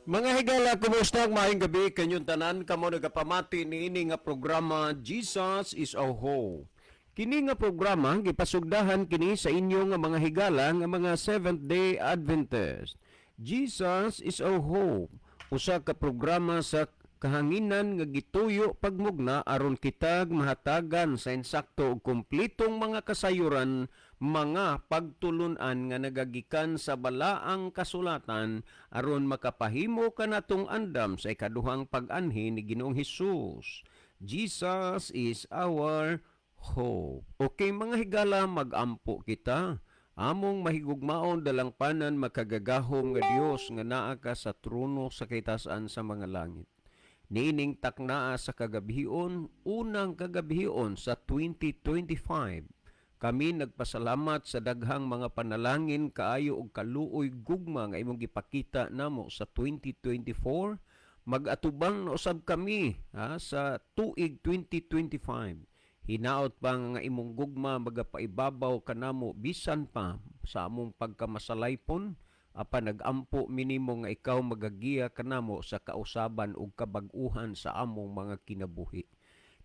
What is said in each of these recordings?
Mga higala, kumusta? Maayong gabi kanyong tanan kamo nagapamati niini nga programa, Jesus is Our Hope. Kini nga programa gipasugdahan kini sa inyo nga mga higala nga mga Seventh Day Adventist. Jesus is Our Hope. Usa ka programa sa kahanginan nga gituyo pagmugna aron kitag mahatagan sa insakto ug kumplitong mga kasayuran, mga pagtulunan nga nagagikan sa balaang kasulatan aron makapahimo kanatong andam sa ikaduhang pag-anhi ni Ginoong Hesus. Jesus is our hope. Okay, mga higala, magampo kita. Among mahigugmaon, dalangpanan, makagagahom nga Dios nga naa ka sa trono sa kitasan sa mga langit. Niining taknaa sa kagabhion, unang kagabhion sa 2025. Kami nagpasalamat sa daghang mga panalangin, kaayo ug kaluoy, gugma nga imong gipakita namo sa 2024. Mag-atubang na usab kami, ha, sa tuig 2025. Hinaot pa nga imong gugma magapaibabaw kanamo bisan pa sa among pagkamasalaypon, apan nagampo minimo nga ikaw magagiya kanamo sa kausaban ug kabag-uhan sa among mga kinabuhi.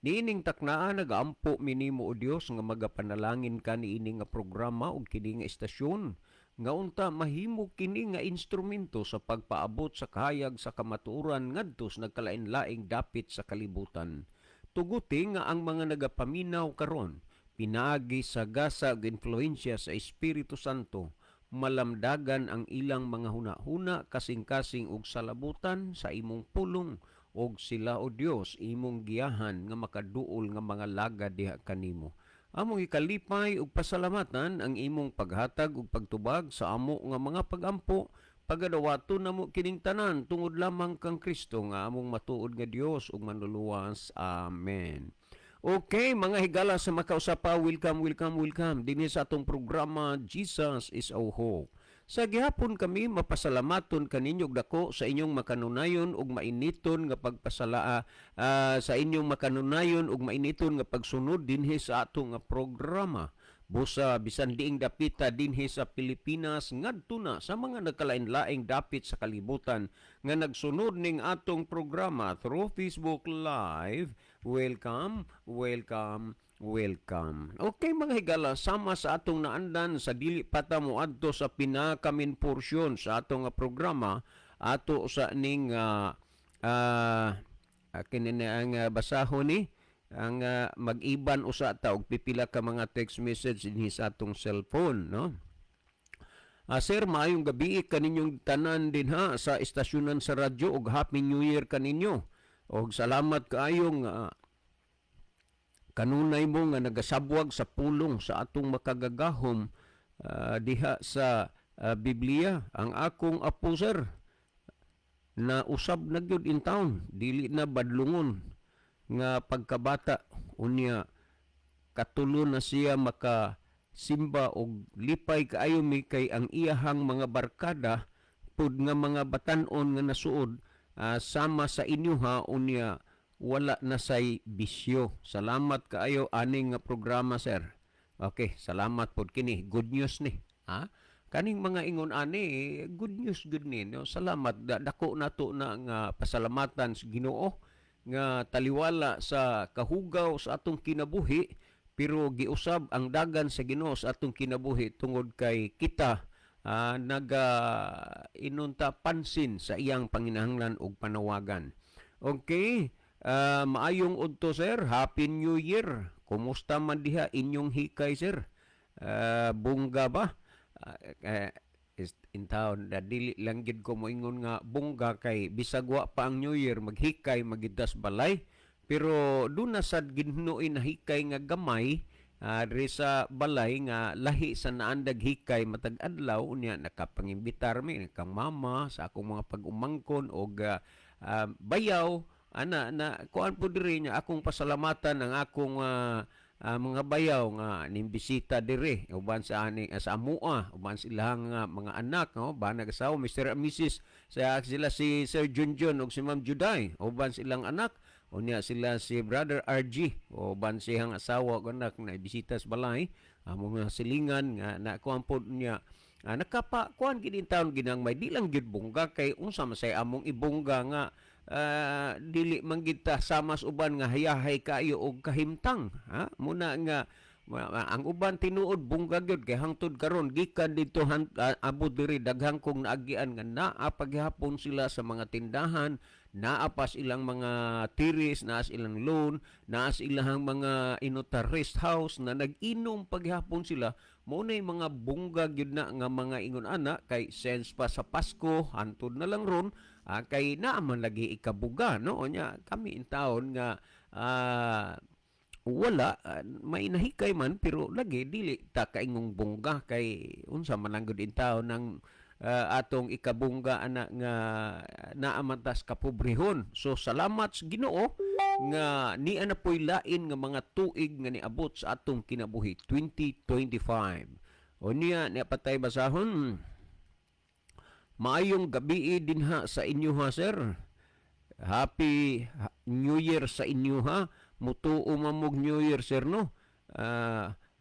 Niining taknaa, nagaampo minimo, o Dios, nga magapanalangin ka niini nga programa ug kini nga istasyon nga unta mahimo kini nga instrumento sa pagpaabot sa kahayag sa kamatuoran ngadto sa nagkalain-laing dapit sa kalibutan. Tuguti nga ang mga nagapaminaw karon, pinaagi sa gasa ug influensya sa Espiritu Santo, malamdagan ang ilang mga huna-huna, kasing-kasing ug salabutan sa imong pulong, ug sila, o Dios, imong giyahan nga makaduol nga mga laga diha kanimo. Among ikalipay ug pasalamatan ang imong paghatag ug pagtubag sa amo nga mga pagampo. Pagadawaton namo kining tanan tungod lamang kang Kristo nga among matuod nga Dios ug manluluwas. Amen. Okay, mga higala sa makausapa, welcome, welcome, welcome dinhi sa atong programa, Jesus is Our Hope. Sa gihapon kami mapasalamaton kaninyo og dako sa inyong makanunayon ug mainiton nga pagpasalaa sa inyong makanunayon ug mainiton nga pagsunod dinhi sa atong nga programa. Busa bisan diing dapita dinhi sa Pilipinas ngadto na sa mga nagkalain-laing dapit sa kalibutan nga nagsunod ning atong programa through Facebook Live. Welcome, welcome, welcome. Okay, mga higala, sama sa atong naandan sa dili pa ta moadto sa pinaka-main portion sa atong nga programa, ato sa ning kini na ang basahon ni ang mag-iban usa ta og pipila ka mga text message dinhi sa atong cellphone, no? Sir, maayong gabi kaninyong tanan dinha sa estasyonan sa radyo ug Happy New Year kaninyo. Og salamat kaayo nga kanunay mo nga nagasabwag sa pulong sa atong makagagahom diha sa Biblia. Ang akong apo, sir, na usab na gyud in town, dili na badlungon nga pagkabata. Unya katulo na siya maka simba og lipay kaayo mi kay ang iyahang mga barkada pud nga mga batan-on nga nasuod sama sa inyo ha, unya wala na say bisyo. Salamat kaayo aning nga programa, sir. Okay, salamat pod. Kini good news ni, ha, kaning mga ingon ani, good news good ni, no? Salamat, dako nato na nga pasalamatan sa Ginoo nga taliwala sa kahugaw sa atong kinabuhi, pero giusab ang dagan sa Ginoo sa atong kinabuhi tungod kay kita naga inunta pansin sa iyang panginahanglan ug panawagan. Okay, maayong udto, sir, Happy New Year. Kumusta man diha inyong hikay, sir? Bongga ba? Is in town da dili lang gid ko moingon nga bongga kay bisag wa pa ang New Year maghikay magidas balay, pero doon na sad ginhunoy na hikay nga gamay diri sa balay nga lahi sa naandag hikay matag adlaw. Unya nakapangimbitar mi kang mama sa akong mga pag-umangkon og bayaw ana na kuan po diri niya. Akong pasalamatan ang akong mga bayaw nga nimbisita diri uban sa ani sa amua, uban silang mga anak, no, ba nag-asawa, Mr. and Mrs., sa sila si Sir Junjun ug si Ma'am Juday uban silang anak. Unya sila si Brother RG uban siyang asawa ug anak na bisita sa balay. Among mga silingan nga na kuan pod niya. Nakapa kuan gid taon ginangmay, di lang gyud bongga kay unsa man say among ibongga nga dili man gid ta sama sa uban nga hayahay kaayo og kahimtang, ha. Muna nga ang uban tinuod bongga gyud kay hangtod karon, gikan didto abot diri, daghan kong naagian nga naa paghapon sila sa mga tindahan, naa pas ilang mga tiris, naa sa ilang loan, naa sa ilang mga inuta rest house na nag-inom paghapon sila. Mo na mga bongga gyud na nga mga ingon ana kay sense pa sa Pasko hantod na lang ron, kay naa man lagi ikabuga, no. Nya kami in taon nga wala, may nahikay man pero lagi dili ta kaingong bongga kay unsa man lang gud in taon ng atong ikabongga ana nga naa man tas kapobrehon. So salamat sa Ginoo nga niya na po'y lain nga mga tuig nga niabot sa atong kinabuhi, 2025. O niya niya patay basahon. Maayong gabi dinha sa inyo ha, sir. Happy New Year sa inyo ha. Mutuo man mog New Year, sir, no.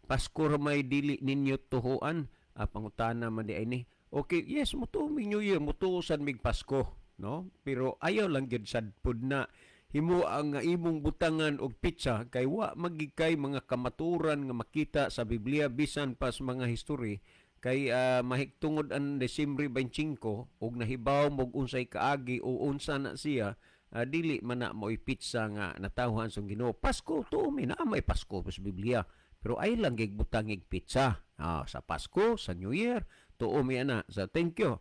Pasko ra may dili ninyo tuhuan. Pangutana man di ay ni. Okay, yes, mutuo mig New Year, mutuo sad mig Pasko, no? Pero ayaw lang gyud sad pud na himo ang imong butangan og pizza kay wa magigkay mga kamaturan nga makita sa Biblia bisan pa sa mga history kay mahigtungod ang Desyembre 25 ug nahibaw mo unsay kaagi o unsa na siya, dili man na mo'y pizza nga natawhan sa Ginoo. Pasko tuo mi na may Pasko sa Biblia pero ay lang gig butangig pizza sa Pasko, sa New Year, tuo mi ana. So thank you.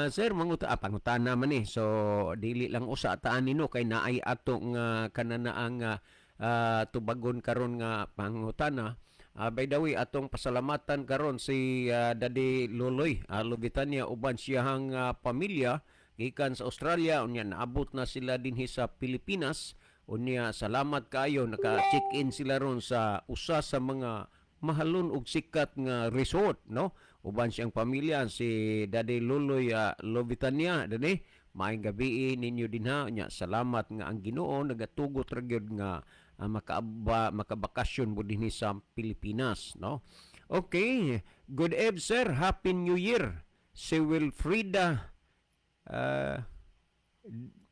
Sir, manguta pangutana man ni. So dili lang usa taan nino kay naay ato nga kananaang tubagon karon nga pangutana. By the way, atong pasalamatan karon si Daddy Loloy Lubitania uban siyahang pamilya gikan sa Australia, unya naabot na sila dinhi sa Pilipinas. Unya salamat kaayo, naka-check-in sila ron sa usa sa mga mahalon og sikat nga resort, no, uban siyang pamilya, si Daddy Loloy Lobitania dani. Maayong gabi ninyo dinha. Nya salamat nga ang Ginoo nagatugot ra gyud nga makaaba makabakasyon mo dinhi sa Pilipinas, no. Okay, good eve, sir, happy New Year. Si Wilfrida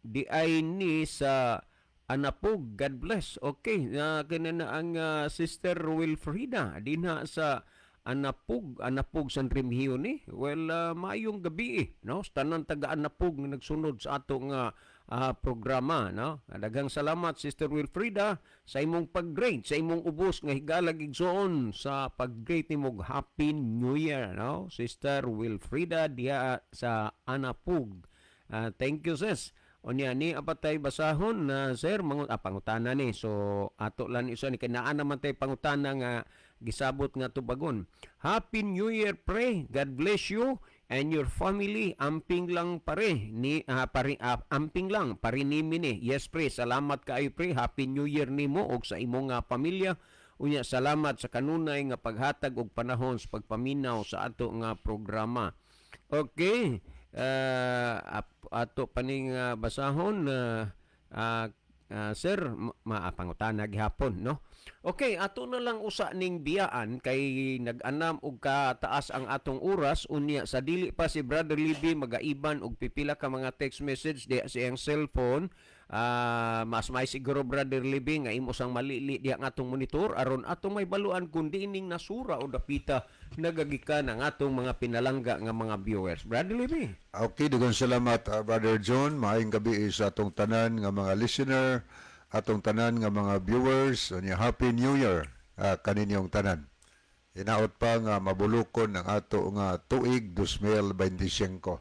di ay ni sa Anapog, God bless. Okay, na kinana ang Sister Wilfrida dinha sa Anapog, Anapog San Remigio ni. Well, maayong gabi eh, no? Sa tanan taga Anapog nga nagsunod sa ato nga programa, no? Daghang salamat, Sister Wilfrida, sa imong pag-greet, sa imong ubos nga higalag igsoon sa pag-greet nimo. Happy New Year, no? Sister Wilfrida diha sa Anapog. Thank you, sis. Unya ni apatay basahon na, sir, mangut pangutana ni. So ato lang isa ni kay naa naman tay pangutana nga gisabot nga tubagon. Happy New Year, pre. God bless you and your family. Amping lang pare ni pare amping lang pare nimi ni. Yes, pre, salamat kaayo, pre. Happy New Year nimo og sa imong nga pamilya. Unya salamat sa kanunay nga paghatag og panahon sa pagpaminaw sa ato nga programa. Okay. Ato paning basahon na sir, maapangutana gihapon, no. Okay, ato na lang usa ning biyaan kay nag-anam og kataas ang atong oras. Unya sa dili pa si Brother Libby magaiban og pipila ka mga text message diha sa iyang cellphone, mas may siguro, Brother Libby, nga imo sang malili diha ang atong monitor aron atong may baluan kung diining nasura o dapita nagagikan ang atong mga pinalangga nga mga viewers. Brother Libby. Okay, daghang salamat, Brother John. Maayong gabi sa atong tanan nga mga listener, atong tanan nga mga viewers. Unya Happy New Year kaninyong tanan. Hinaot pa nga mabulukon ang ato nga tuig 2025.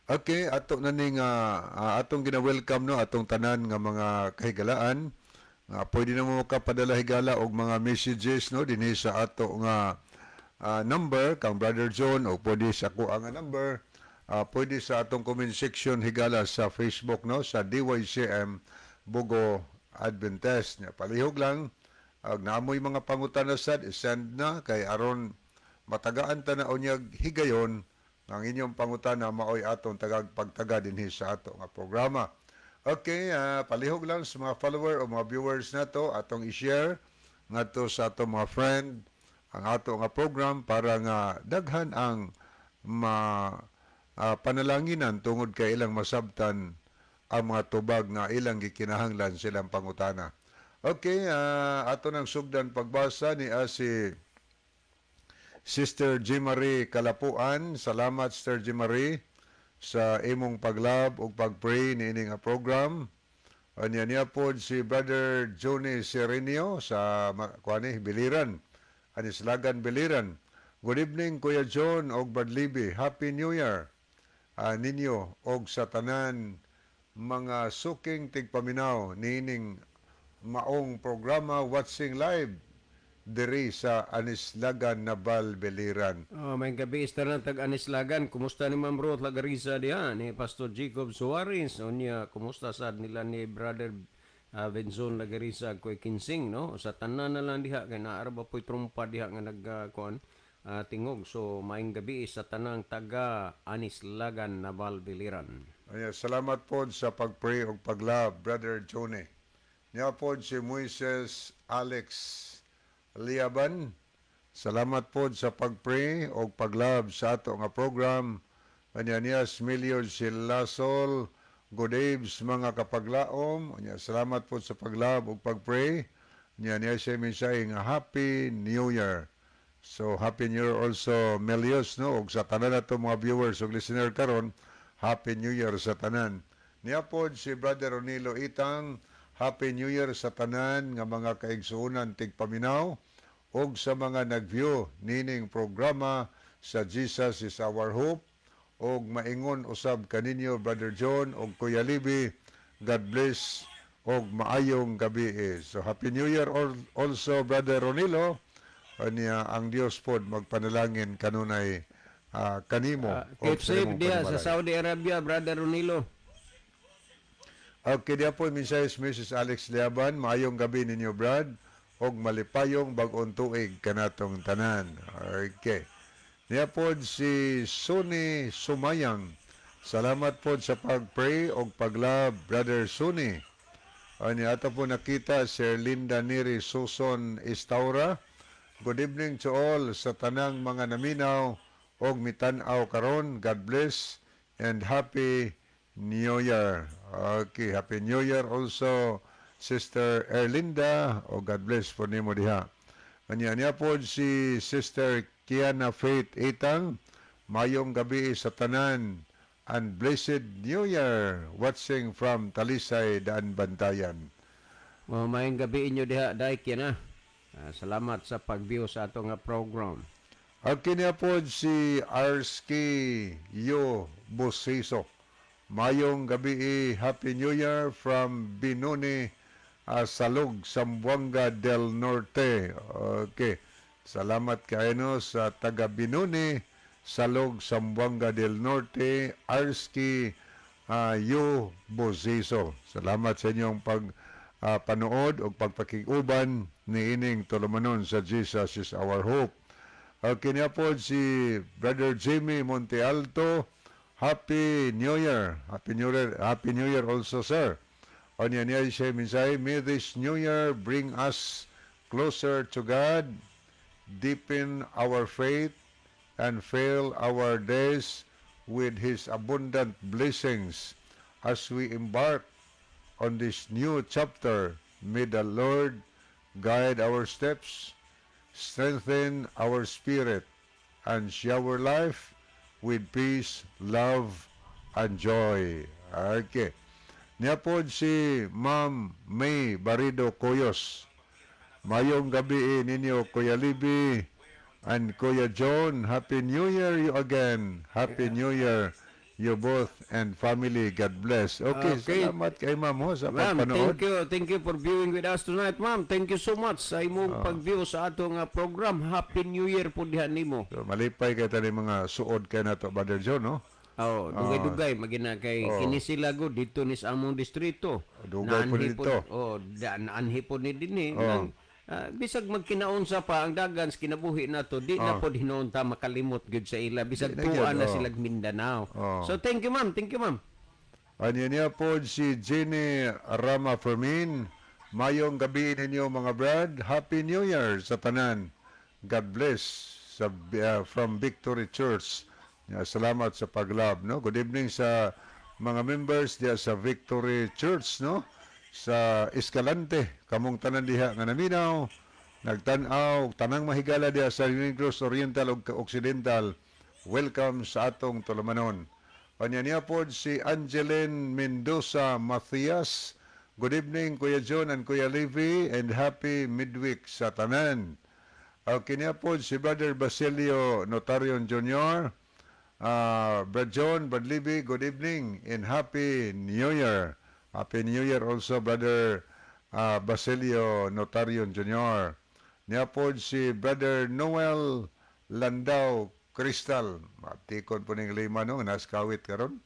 Okay, ato na ning atong gina-welcome, no, atong tanan nga mga kahigalaan nga pwede na mo kapadala, higala, og mga messages, no, dinhi sa ato nga number kang Brother John o pwede sa ako ang number, pwede sa atong comment section, higala, sa Facebook, no, sa DYCM Bogo Adventist. Nya palihog lang ag naamoy mga pangutana sad, i-send na kay aron matagaan ta na unyag higayon ang inyong pangutana maoy atong tagag pagtaga dinhi sa ato nga programa. Okay, palihog lang sa mga follower o mga viewers nato, atong i-share ngadto sa atong mga friend ang ato nga program para nga daghan ang ma panalanginan tungod kay ilang masabtan ang mga tubag nga ilang gikinahanglan silang pangutana. Okay, ato nang sugdan pagbasa ni si Sister G. Marie Kalapuan. Salamat, Sister G. Marie, sa imong paglove ug pagpray niini nga program. Anya niya pod si Brother Johnny Serenio sa kuani Biliran. Anislagan, Biliran. Good evening, Kuya John og Brad Libby. Happy New Year ninyo og sa tanan mga suking tigpaminaw niining maong programa, watching live diri sa Anislagan, Nabal, Biliran. Oh, maayong gabii sa tanan tag Anislagan. Kumusta ni Ma'am Ruth Lagarisa diha, ni Pastor Jacob Suarez? Unya kumusta sad nila ni Brother Benson Lagarisa koy Kinsing, no? Sa tanan na lang diha kay naa ba po'y trumpa diha nga nag kuan tingog. So maayong gabii sa tanang taga Anislagan, Nabal, Biliran. Anya, salamat pod sa pagpray ug paglove, Brother Johnny. Niya pod si Moises Alex Liaban. Salamat pod sa pagpray ug paglove sa ato nga program. Anya niya Smilio Silasol. Good eves, mga kapaglaom. Anya, salamat pod sa paglove ug pagpray. Anya niya siya mensahe nga Happy New Year. So Happy New Year also, Melios, no, ug sa tanan nato mga viewers ug listener karon, Happy New Year sa tanan. Niya pod si Brother Ronilo Itang, Happy New Year sa tanan nga mga kaigsuonan tigpaminaw ug sa mga nag-view nining programa sa Jesus is Our Hope og maingon usab kaninyo, Brother John ug Kuya Libby. God bless og maayong gabi. So Happy New Year also, Brother Ronilo. Anya, ang Dios pod magpanalangin kanunay kanimo Keep og sa safe imong diha sa panimalay. Saudi Arabia, Brother Ronilo. Okay, diya po mensahe Mrs. Alex Liaban, maayong gabi ninyo, Brad, og malipayong bag-ong tuig kanatong tanan. Okay. Niya po si Sunny Sumayang. Salamat po sa pag-pray og paglove, Brother Sunny. Ani ato po nakita Sir Linda Neri Suson Istaura. Good evening to all sa tanang mga naminaw og mitan-aw karon. God bless and Happy New Year. Okay, Happy New Year also, Sister Erlinda. O God bless po nimo diha. Anya niya po si Sister Kiana Faith Itang. Mayong gabi sa tanan and blessed New Year, watching from Talisay, Daan Bantayan. Oh, maayong gabi inyo diha, Daik yan ah. Salamat sa pag-view sa ato nga program. Okay niya po si Arski Yo Bosiso. Mayong gabi, Happy New Year from Binoni, Salug, Zamboanga del Norte. Okay. Salamat kaayo no sa taga Binoni, Salug, Zamboanga del Norte, Arski Yo Bosiso. Salamat sa inyong pag panood o pagpakiguban niining tulumanon sa Jesus is Our Hope. Okay niya po si Brother Jimmy Montealto. Happy New Year. Happy New Year. Happy New Year also, sir. Onya niya siya mensahe, may this New Year bring us closer to God, deepen our faith, and fill our days with His abundant blessings as we embark on this new chapter. May the Lord guide our steps, strengthen our spirit, and shower life with peace, love, and joy. Okay. Niya po si Ma'am May Barido Coyos. Mayong gabi ninyo, Kuya Libby and Kuya John. Happy New Year you again. Happy New Year you both and family. God bless. Okay, salamat kay Ma'am ho sa Ma'am, pagpanood. thank you. Thank you for viewing with us tonight, ma'am. Thank you so much sa imong pag-view sa atong program. Happy New Year po diha nimo. So, malipay kay tani mga suod kay nato, Brother John, no? Oh, dugay-dugay magina kay kini sila go dito ni sa among distrito. Dugay po Naanhi dito. Oh, naanhi po ni dinhi. Nang, bisag magkinaunsa pa ang dagan sa kinabuhi nato, di na pod hinuon ta makalimot gyud sa ila bisag Di na tuwa gyud, na oh. sila Mindanao. Oh. So thank you, ma'am, thank you, ma'am. Anya niya po si Jenny Rama Fermin. Mayong gabi ninyo, mga brad. Happy New Year sa tanan. God bless sa, from Victory Church, Ya, salamat sa pag-love, no? Good evening sa mga members diya sa Victory Church, no? Sa Escalante, kamong tanan diha nga naminaw, nagtan-aw, tanang mahigala diha sa Negros Oriental ug Occidental. Welcome sa atong tulumanon. Kanya niya pod si Angeline Mendoza Matias. Good evening, Kuya John and Kuya Levi, and happy midweek sa tanan. Okay niya po si Brother Basilio Notarion Jr. Brad John, Brad Libby, good evening and Happy New Year. Happy New Year also, Brother Basilio Notarion Jr. Niya po si Brother Noel Landau Crystal. Matikon po ning lima, no, naskawit karon.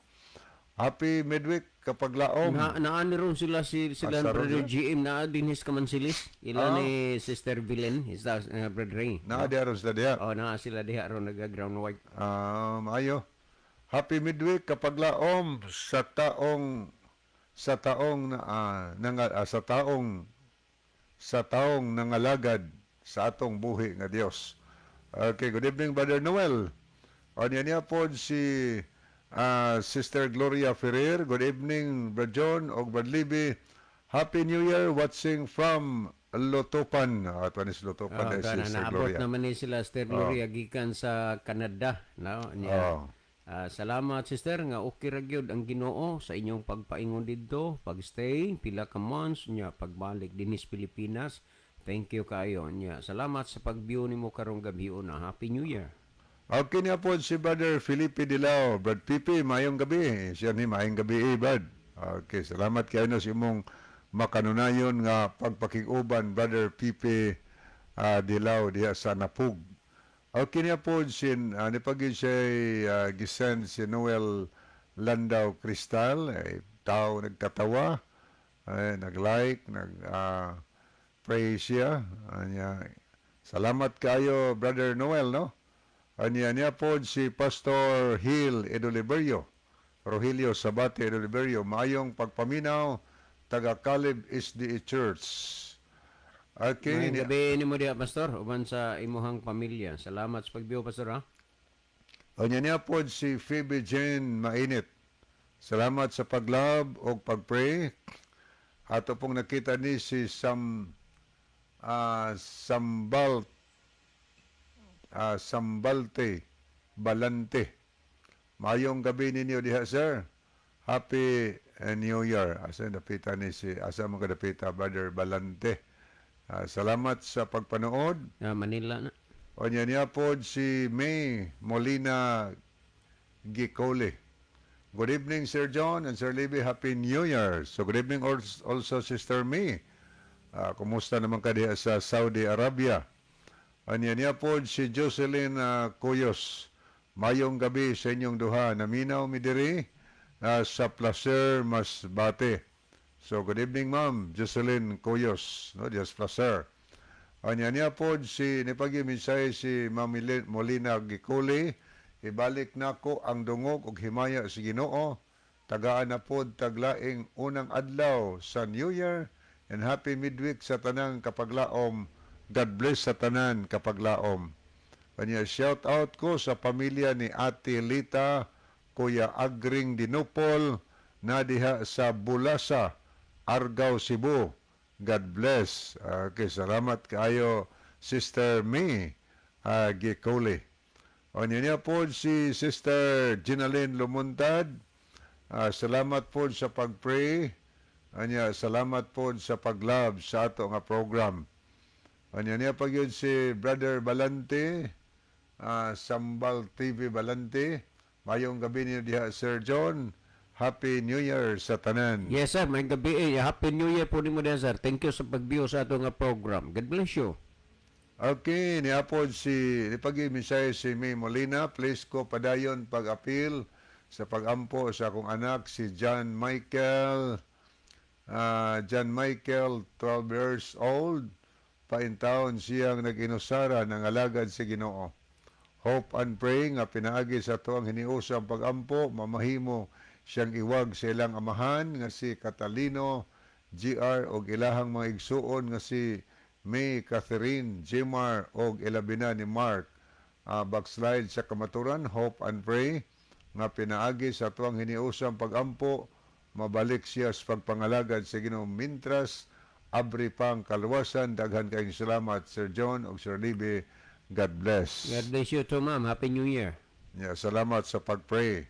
Happy midweek kapaglaom. Na naan ron sila si sila Asa ron Brother sila? GM naa dinhis Kamansilis. Ila ni Sister Vilen, is that Brother Ray. Naa diha ron sila diha. Oh, naa sila diha ron naga-ground work. Ayo. Happy midweek kapaglaom sa taong sa taong nangalagad sa atong buhi nga Dios. Okay, good evening, Brother Noel. O niya niya po si Sister Gloria Ferrer. Good evening, Brother John og Brother Libby. Happy New Year, watching from Lotopan. Ato ni sa Lotopan Oh, dahil si kana Sister naabot Gloria. naman ni sila Sister Gloria gikan sa Canada, no? Niya. Ah, salamat, sister, nga okay ra gyud ang Ginoo sa inyong pagpaingon didto, pagstay pila ka months nya pagbalik dinhi sa Pilipinas. Thank you kaayo nya. Salamat sa pag-view nimo karong gabi na. Happy New Year. Okay niya po si Brother Felipe Dilao. Brad Pipi, maayong gabi. Siya ni maayong gabi eh, Brad. Okay, salamat kayo no sa imong makanunayon nga pagpakig-uban, Brother Pipi Dilao diha sa Napug. Okay niya po si ni pag siya gisend si Noel Landau Cristal, eh, tao nagkatawa, eh, nag-like, nag pray siya. Anya, salamat kayo, Brother Noel, no? Anya niya po si Pastor Hill Edoliberio, Rogelio Sabate Edoliberio, maayong pagpaminaw, taga Caleb SDA Church. Okay, Maayong gabi nimo diha, Pastor, uban sa imuhang pamilya. Salamat sa pag-view, Pastor, ha. Anya niya po si Phoebe Jane Mainit. Salamat sa pag-love o pag-pray. Ato pong nakita ni si Sam Sambal Sambalte Balante. Mayong gabi ninyo diha, sir. Happy New Year. Asa dapita ni si asa mo kadapita, Brother Balante? Salamat sa pagpanood. Ah, Manila na. Onya niya po si May Molina Gicole. Good evening, Sir John and Sir Libby. Happy New Year. So good evening also, Sister May. Kumusta naman ka diha sa Saudi Arabia? Anya niya po si Jocelyn Cuyos. Mayong gabi sa inyong duha. Naminaw mi diri sa Placer, Masbate. So good evening, Ma'am Jocelyn Cuyos. No, just Placer. Anya niya po si nipagi mensahe si Ma'am Molina Giculi. Ibalik nako ang dungog ug himaya sa Ginoo. Tagaan na pod taglaing unang adlaw sa New Year and happy midweek sa tanang kapaglaom. God bless sa tanan kapaglaom. Kanya shout out ko sa pamilya ni Ate Lita, Kuya Agring Dinupol, na diha sa Bulasa, Argao, Cebu. God bless. Okay, salamat kaayo, Sister May Gicoli. O niya po si Sister Ginaline Lumuntad. Salamat po sa pag-pray. Anya, salamat po sa pag-love sa ato nga program. Anya niya pag yun si Brother Balante, Sambal TV Balante. Mayong gabi niyo diha, Sir John. Happy New Year sa tanan. Yes sir, may gabi eh. Happy New Year po nimo diha, sir. Thank you sa pag-view sa ato nga program. God bless you. Okay, niapod si nipagi mensahe si May Molina, please ko padayon pag-apil sa pagampo sa akong anak si John Michael, John Michael, 12 years old, paintaon siyang nag-inusara ng alagad sa Ginoo. Hope and pray nga pinaagi sa ato ang hiniusang pagampo, mamahimo siyang iwag sa ilang amahan nga si Catalino GR og ilahang mga igsuon nga si May Catherine Jemar og ilabina ni Mark. Backslide sa kamaturan, hope and pray nga pinaagi sa tuang hiniusang pagampo, mabalik siya sa pagpangalagad sa Ginoo mintras abri pa ang kaluwasan. Daghan kayong salamat, Sir John ug Sir Libby. God bless. God bless you too, ma'am. Happy New Year. Yeah, salamat sa pag-pray.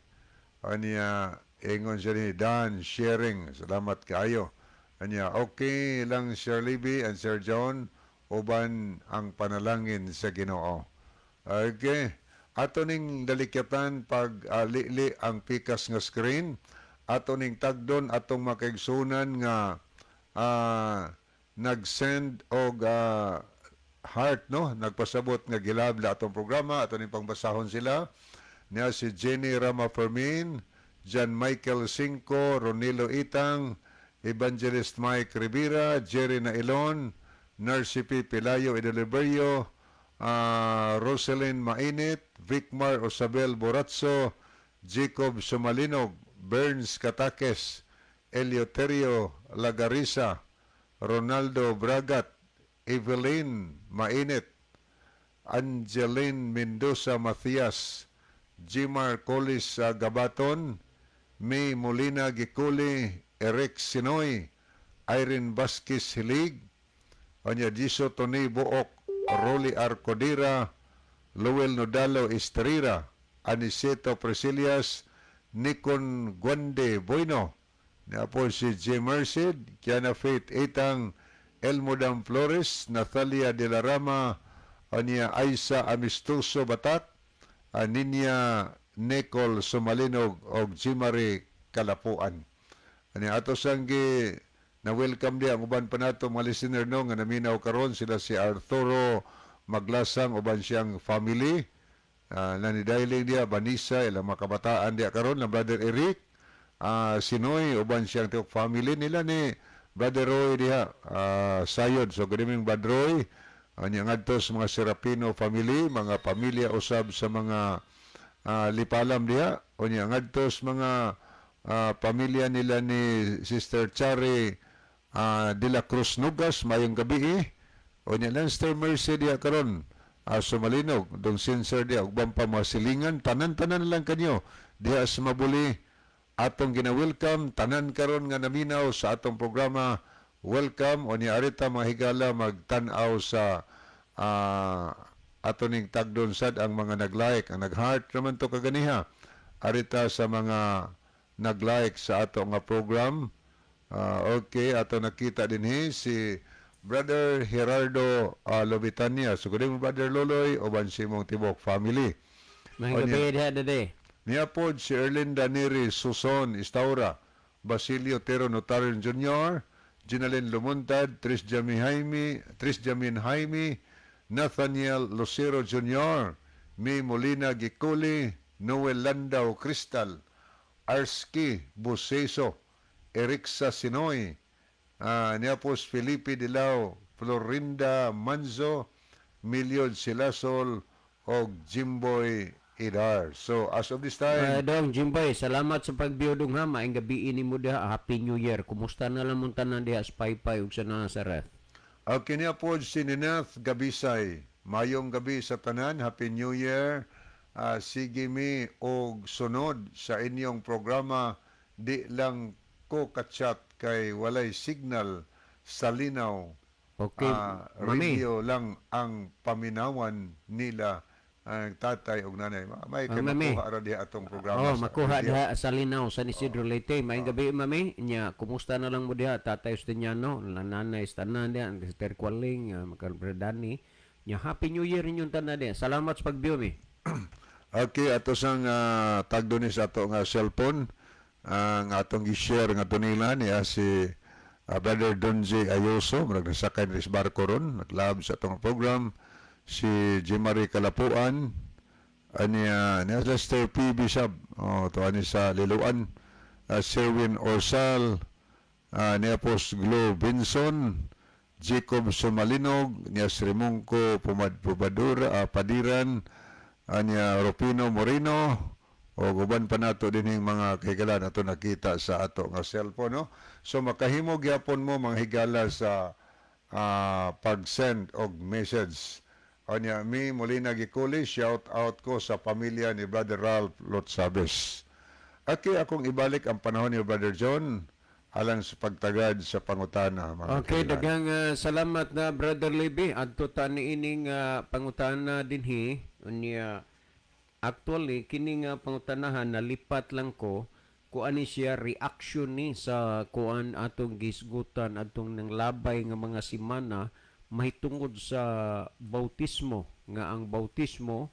Anya, ingon siya ni Dan sharing. Salamat kaayo. Anya, okay lang, Sir Libby and Sir John, uban ang panalangin sa Ginoo. Okay. Ato ning dalikyatan pag lili ang pikas nga screen. Ato ning tagdon atong makaigsunan nga nag-send og heart, no, nagpasabot nga gilabla atong programa. Ato ning pangbasahon sila niya: si Jenny Rama Fermin, John Michael Cinco, Ronilo Itang, Evangelist Mike Rivera, Jerry Nailon, Nurse P. Pilayo Idoliberio, Roselyn Mainit, Vicmar Osabel Boratso, Jacob Sumalinog, Burns Katakes, Eleuterio Lagarisa, Ronaldo Bragat, Evelyn Mainit, Angeline Mendoza Matias, Jimar Colis Gabaton, May Molina Giculi, Eric Sinoy, Irene Vasquez Hilig, Anya Jiso Tony Buok, Rolly Arcodira, Luel Nodalo Estrera, Aniceto Priscilias, Nikon Guande Bueno, na po si J. Merced, Kiana Faith Etang, Elmodam Flores, Natalia De La Rama, Anya Aisa Amistoso Batak, Aninia Nicole Sumalinog og Jimari Kalapuan. Ani ato sanggi na welcome di ang uban pa nato mga listener, no, nga naminaw karon. Sila si Arturo Maglasang uban siyang family nanidailing diya Banisa, ilang mga kabataan diya karon na Brother Eric Sinoy uban siyang tiok family nila ni Brother Roy diha sayod. So good evening, Brother Roy. Anya ngadto sa mga Serapino family, mga pamilya usab sa mga Lipalam diha. Unya ngadto sa mga pamilya nila ni Sister Chari de la Cruz Nugas, mayong gabi eh. Unya Lester Mercy diha karon Sumalinog dong sincere diha uban pa mga silingan, tanan-tanan lang kanyo diha sa Mabuli atong gina-welcome. Tanan karon nga naminaw sa atong programa, welcome. Unya arita mga higala magtan-aw sa ato ning tagdon sad ang mga nag-like, ang nag-heart naman to kaganiha. Arita sa mga nag-like sa ato nga program. Okay, ato nakita dinhi si Brother Gerardo Lobitania. So good evening, Brother Loloy, uban si imong tibok family. Maayong gabi diha dede. Niya pod si Erlinda Neri Suson Istaura, Basilio Tero Notario Jr., Ginalyn Lumuntad, Tris Jamin Jaime, Tris Jamin Jaime, Nathaniel Lucero Jr., May Molina Giculi, Noel Landau Crystal, Arski Buseso, Erixa Sinoy, niya po si Felipe Dilao, Florinda Manzo, Milion Silasol, og Jimboy Idar. So, as of this time, Dong Jimboy, salamat sa pag-view, dong, ha. Maayong gabi nimo diha. Happy New Year. Kumusta na lang mong tanan diha sa Paypay ug sa Nazareth? Okay niya po si Nineth Gabisay. Mayong gabi sa tanan. Happy New Year. Sige mi og sunod sa inyong programa. Di lang ko kachat kay walay signal sa linaw. Okay, mami. Radio lang ang paminawan nila ang tatay ug nanay. May kay Ah, mami. makuha ra diha atong programa Oh, sa makuha radio. diha sa Linaw, San Isidro, Leyte. Maayong gabi, mami. Nya, kumusta na lang mo diha, Tatay Justiniano, nanay tanan diha, ang Sister Kwaling, Dani. Nya, Happy New Year inyong tanan diha. Salamat sa pag-view mi. Okay, ato sang tagdo ni sa ato nga cellphone ang atong gi-share nga nila niya si Brother Donji Ayoso, murag nasakay ni sa barko ron, naglab sa atong program si Jimary Kalapuan, aniya niya Lester P. Bishop, oh, to ani sa Liloan, Sherwin Orsal, niya po si Glo Vinson, Jacob Sumalinog, niya si Remungko Pumad Pubadura, Padiran, anya Rupino Moreno, o uban pa nato din yung mga kahigala nato nakita sa ato nga cellphone, no? So makahimo gyapon mo, mga higala, sa pag-send og message. Onya mi Molina Gikuli, shout out ko sa pamilya ni Brother Ralph Lotsabes. Okay, akong ibalik ang panahon ni Brother John alang sa pagtagad sa pangutana, mga Okay, kailan. Daghang salamat na, Brother Levy. Adto ta niining pangutana dinhi. Unya, actually kini nga pangutanahan nalipat lang ko kuan ni siya, reaction ni sa kuan atong gisgutan atong nang labay nga mga simana mahitungod sa bautismo, nga ang bautismo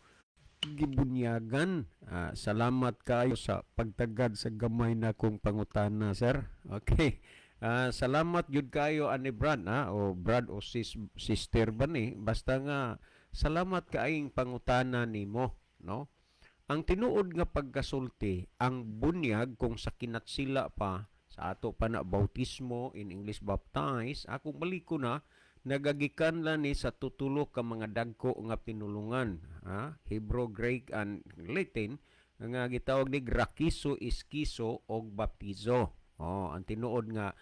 gibunyagan. Ah, salamat kaayo sa pagtagad sa gamay na kong pangutana, sir. Okay. Ah, salamat gyud kayo ani Brad, ha, o Brad o sis, sister ba ni, basta nga salamat kaayong pangutana nimo, no? Ang tinuod nga pagkasulti, ang bunyag kung sa kinatsila pa sa ato pa na bautismo, in English baptize, akong baliko na nagagikan lang ni sa tutulo ka mga dagko nga pinulungan, ha? Hebrew, Greek and Latin, nga gitawag ni grakiso, iskiso og baptizo. Oh, ang tinuod nga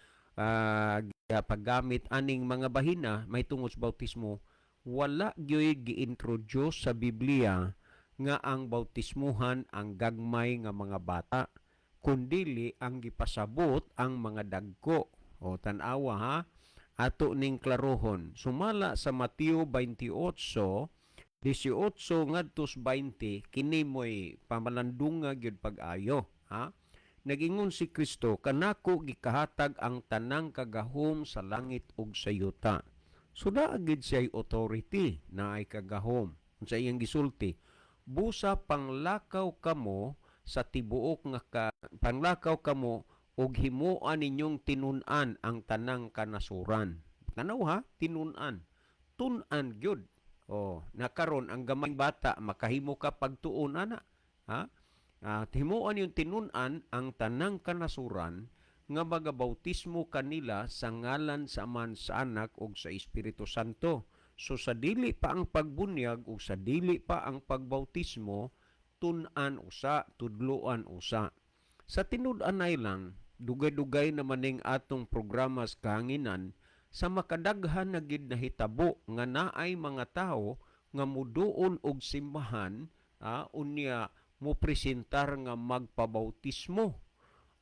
paggamit aning mga bahina may tungod sa bautismo, wala gyoy gi-introduce sa Biblia nga ang bautismuhan ang gagmay nga mga bata, kundili ang gipasabot ang mga dagko. O tan-awa ha, ato ning klarohon sumala sa Mateo 28:18 ngadto 20. Kini mo'y pamalandunga gyud pag-ayo, ha. Nagingon si Kristo, "Kanako gikahatag ang tanang kagahom sa langit ug sa yuta." So naa gid siya'y authority, naay kagahom. Unsa iyang gisulti? "Busa panglakaw kamo sa tibuok nga ka, panglakaw kamo ug himoa ninyong tinun-an ang tanang kanasuran." Tanaw ha, tinun-an. Tun-an gyud. Oh, nakaron ang gamayng bata makahimo ka pagtuon ana, ha? Ah, himuan yung tinun-an ang tanang kanasuran nga magabautismo kanila sa ngalan sa Amahan, sa Anak ug sa Espiritu Santo. So sa dili pa ang pagbunyag ug sa dili pa ang pagbautismo, tun-an usa, tudloan usa. Sa tinud-anay lang, dugay-dugay naman ning atong programa sa kahanginan sa makadaghan na gid nahitabo nga naay mga tawo nga muduol og simbahan, unya mo presentar nga magpabautismo.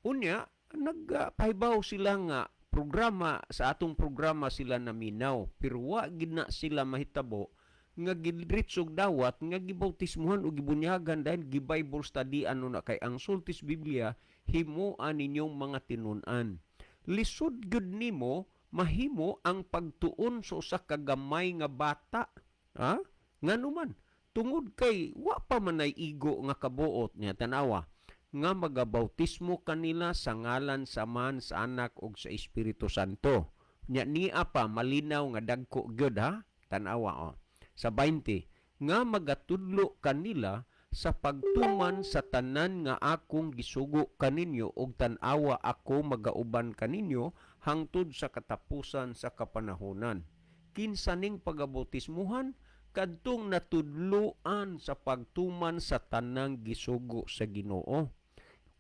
Unya nagpahibaw sila nga programa sa atong programa sila naminaw, pero wa gid na sila mahitabo nga gidritsog dawat nga gibautismuhan o gibunyagan dahil gi-Bible study ano na, kay ang sulti sa Biblia, himuan ninyong mga tinun-an. Lisod gyud nimo mahimo ang pagtuon sa usa ka gamay nga bata, ha? Ngano man? Tungod kay wa pa man ay igo nga kabuot niya. Tanawa, nga magabautismo kanila sa ngalan sa Amahan, sa Anak ug sa Espiritu Santo. Nya niya pa malinaw nga dagko gyud, ha. Tanawa, oh. Sa 20, nga magatudlo kanila sa pagtuman sa tanan nga akong gisugo kaninyo, ug tan-awa, ako magauban kaninyo hangtod sa katapusan sa kapanahonan. Kinsa ning pagabautismuhan? Kadtong natudloan sa pagtuman sa tanang gisugo sa Ginoo.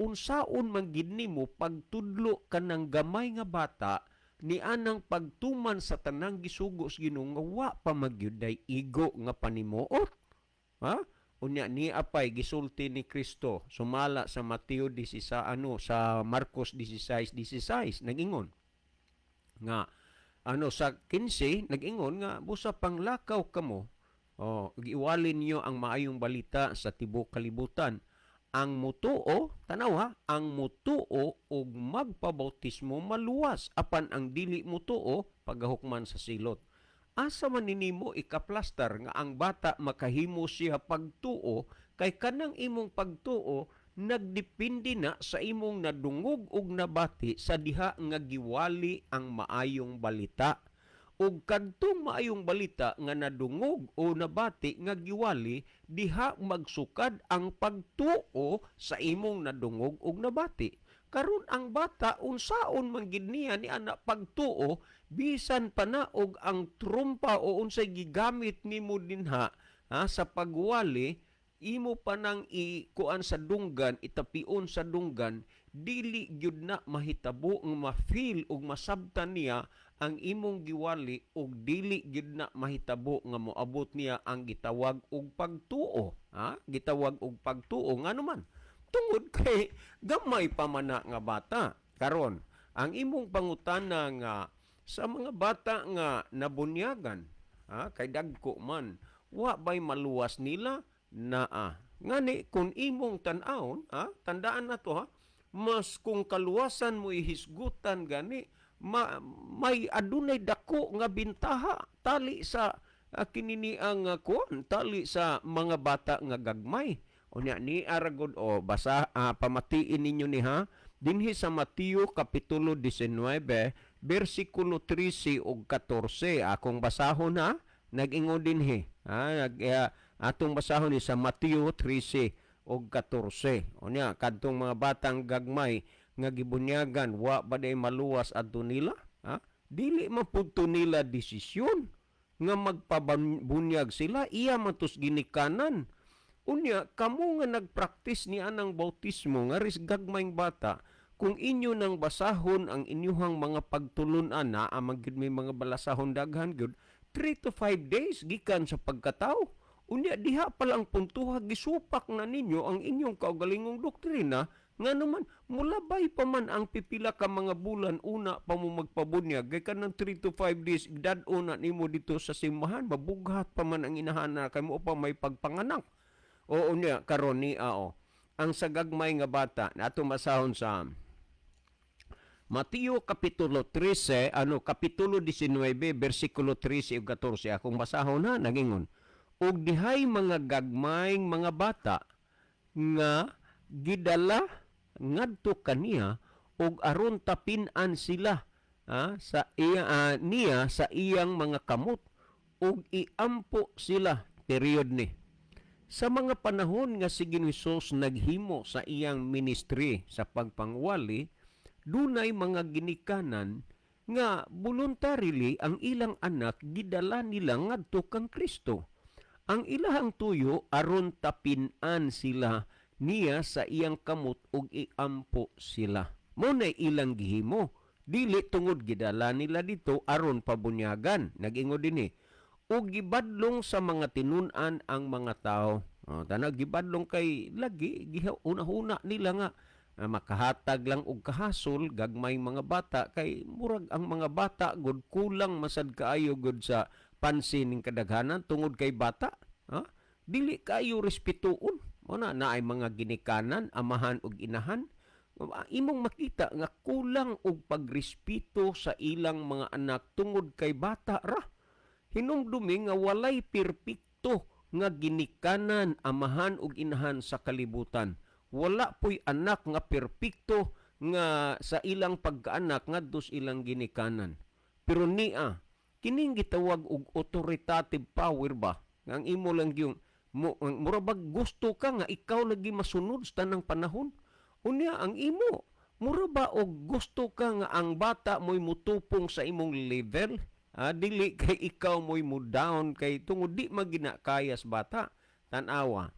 Unsaon man gid nimo pagtudlo kanang gamay nga bata ni anang pagtuman sa tanang gisugo sa Ginoo nga wa pa magyuday igo nga panimuot? Ha? Unya ni apay gisulti ni Kristo sumala sa Mateo 16, ano, sa Marcos 16:16, nagingon nga ano, sa 15, nagingon nga busa panglakaw kamo, oh, giwali niyo ang maayong balita sa tibuok kalibutan. Ang mutuo, tanaw ha, ang mutuo ug magpabautismo maluwas, apan ang dili mutuo pagahukman sa silot. Asa man nimo ikaplastar nga ang bata makahimo siya pagtuo, kay kanang imong pagtuo nagdepende na sa imong nadungog ug nabati sa diha nga giwali ang maayong balita? Ug kadtong maayong balita nga nadungog o nabati nga giwali, diha magsukad ang pagtuo sa imong nadungog ug nabati. Karon ang bata, unsaon man gid niya ni ana pagtuo bisan pa na og ang trumpa o unsay gigamit nimo dinha, ha, sa pagwali? Imo pa nang ikuan sa dunggan, itapion sa dunggan, dili gyud na mahitabo nga ma-feel ug masabtan niya ang imong giwali ug dili gyud na mahitabo nga moabot niya ang gitawag og pagtuo, ha? Gitawag og pagtuo. Ngano man? Tungod kay gamay pa man na nga bata. Karon, ang imong pangutana nga sa mga bata nga nabunyagan, ha, kay dagko man, wa bay maluwas nila? Naa. Ngani kung imong tan-awon, ha, tandaan na to, ha, mas kung kaluwasan mo ihisgutan gani, may adunay dako nga bintaha tali sa kinini ang kuan, tali sa mga bata nga gagmay. Unya ni aragod o basa, pamatiin ninyo ni, ha, dinhi sa Mateo kapitulo 19 bersikulo 13 ug 14. Akong basahon, ha. Nag-ingon dinhi, ha, atong basahon ni sa Mateo 13 ug 14. Unya kadtong mga batang gagmay nga gibunyagan, wa ba day maluwas adto nila, ha? Dili man pud to nila desisyon nga magpabunyag sila, iya man tos ginikanan. Unya kamo nga nagpraktis ni anang bautismo nga ris gagmayng bata, kung inyo nang basahon ang inyuhang mga pagtulunan na amang gyud may mga balasahon daghan gyud, 3 to 5 days gikan sa pagkatawo. Unya diha pa lang puntuha, gisupak na ninyo ang inyong kaugalingong doktrina. Nga naman mulabay pa man ang pipila ka mga bulan una pa mo magpabunyag, kay kanang 3 to 5 days dad-on na nimo dito sa simbahan, mabughat pa man ang inahana kay mo pa may pagpanganak. Oo niya karon ni ao ang sa gagmay nga bata na ato masahon sa Mateo kapitulo 13, ano, kapitulo 19 bersikulo 13 ug 14. Akong basahon, ha. Nagingon, "Og dihay mga gagmayng mga bata nga gidala ngadto kaniya og aron tapin-an sila, sa iya, niya sa iyang mga kamot ug iampo sila." Period ni. Sa mga panahon nga si Ginoong Hesus naghimo sa iyang ministry sa pagpangwali, dunay mga ginikanan nga voluntarily ang ilang anak gidala nila ngadto kang Kristo. Ang ilahang tuyo aron tapin-an sila niya sa iyang kamot ug iampo sila. Mo na ilang gihimo. Dili tungod gidala nila dito aron pabunyagan. Nag-ingon dinhi, "Ug gibadlong sa mga tinun-an ang mga tao." Oh, tanag gibadlong kay lagi una-una nila nga makahatag lang og kahasol gagmay mga bata, kay murag ang mga bata gud kulang masad kaayo gud sa pansin ning kadaghanan tungod kay bata, ha? Dili kaayo respetuon. Mo na naay mga ginikanan, amahan ug inahan, imong makita nga kulang og pagrespeto sa ilang mga anak tungod kay bata ra. Hinumdumi nga walay perpekto nga ginikanan, amahan ug inahan sa kalibutan. Wala po'y anak nga perpekto nga sa ilang pagkaanak ngadto sa ilang ginikanan. Pero niya, kining gitawag og authoritative power ba? Nga ang imo lang yung mo, mura bag gusto ka nga ikaw lagi masunod sa tanang panahon. Unya ang imo, mura ba og gusto ka nga ang bata mo'y mutupong sa imong level? Ah, dili kay ikaw mo'y mo down kay tungod di maginakayas bata. Tan-awa.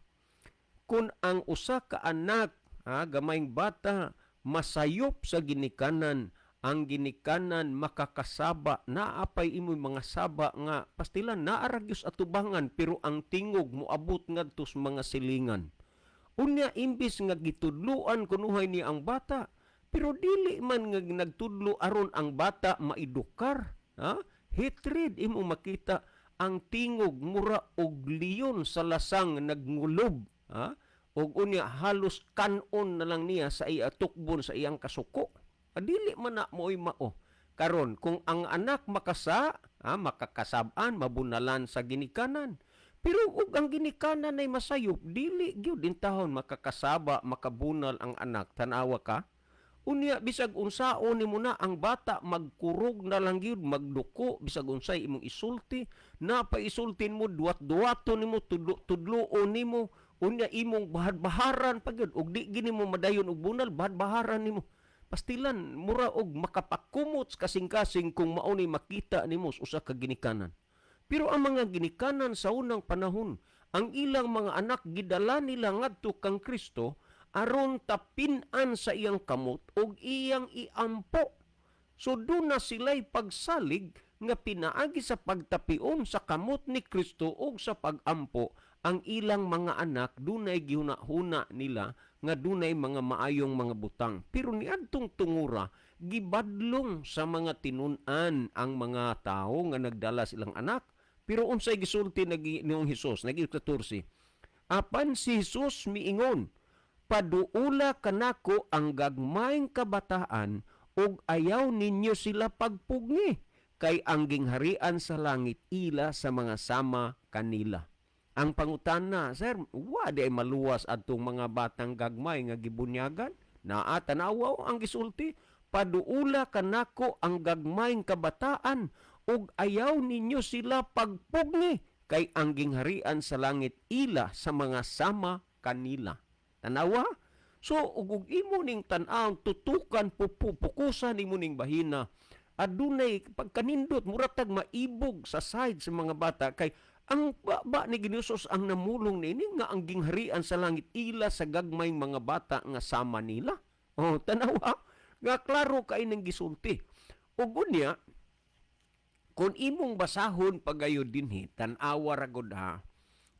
Kung ang usa ka anak, ha, gamayng bata, masayop sa ginikanan, ang ginikanan makakasaba, naapay imoy mga saba nga pastilan naa ra gyud atubangan, pero ang tingog moabot ngadto sa mga silingan. Unya imbis nga gitudluan kunuhay ni ang bata, pero dili man nga nagtudlo aron ang bata maedukar, ha? Hatred imo makita ang tingog mura og leon sa lasang nagngulob, ha? Og unya halos kanon na lang niya sa iya tukbon sa iyang kasuko. Dili man na mo'y mao. Karon kung ang anak makasa, ha, makakasab-an, mabunalan sa ginikanan. Pero ug ang ginikanan ay masayop, dili gyud intahon makakasaba, makabunal ang anak. Tanawa ka. Unya bisag unsaon nimo na ang bata, magkurog na lang gyud, magduko bisag unsay imong isulti, napaisultin mo, duwat-duwato nimo, tudlo-tudloon nimo, unya imong bahad-baharan pa gyud, ug di gini mo madayon og bunal, bahad-baharan nimo. Pastilan mura og makapakumot sa kasing-kasing kung mao ni makita nimo sa usa ka ginikanan. Pero ang mga ginikanan sa unang panahon, Ang ilang mga anak gidala nila ngadto kang Kristo aron tapin-an sa iyang kamot ug iyang iampo. So duna sila'y pagsalig nga pinaagi sa pagtapion sa kamot ni Kristo ug sa pagampo ang ilang mga anak, dunay gihuna-huna nila nga dunay mga maayong mga butang. Pero niadtong tungura, gibadlong sa mga tinun-an ang mga tao nga nagdala silang anak. Pero unsay gisulti nag niong Hesus? Nag 14. Apan si Jesus miingon, "Paduula kanako ang gagmayng kabataan ug ayaw ninyo sila pagpugngi, kay ang gingharian sa langit ila sa mga sama kanila." Ang pangutana, sir, wa di ay maluwas adtong mga batang gagmay nga gibunyagan? Naa, tanawa ang gisulti, "Paduula kanako ang gagmayng kabataan ug ayaw ninyo sila pagpugni, kay ang gingharian sa langit ila sa mga sama kanila." Tanawa? So ug imo ning tan-aw, tutukan, pupukusan nimo ning bahina, adunay pagkanindot, muratag maibog sa side sa mga bata, kay ang ba ni Ginoos ang namulong niini nga ang gingharian sa langit ila sa gagmayng mga bata nga sama nila. Oh, tanawa nga klaro kay nang gisulti. Ug unya, kung imong basahon pagayo dinhi, tan-awa ra gud ha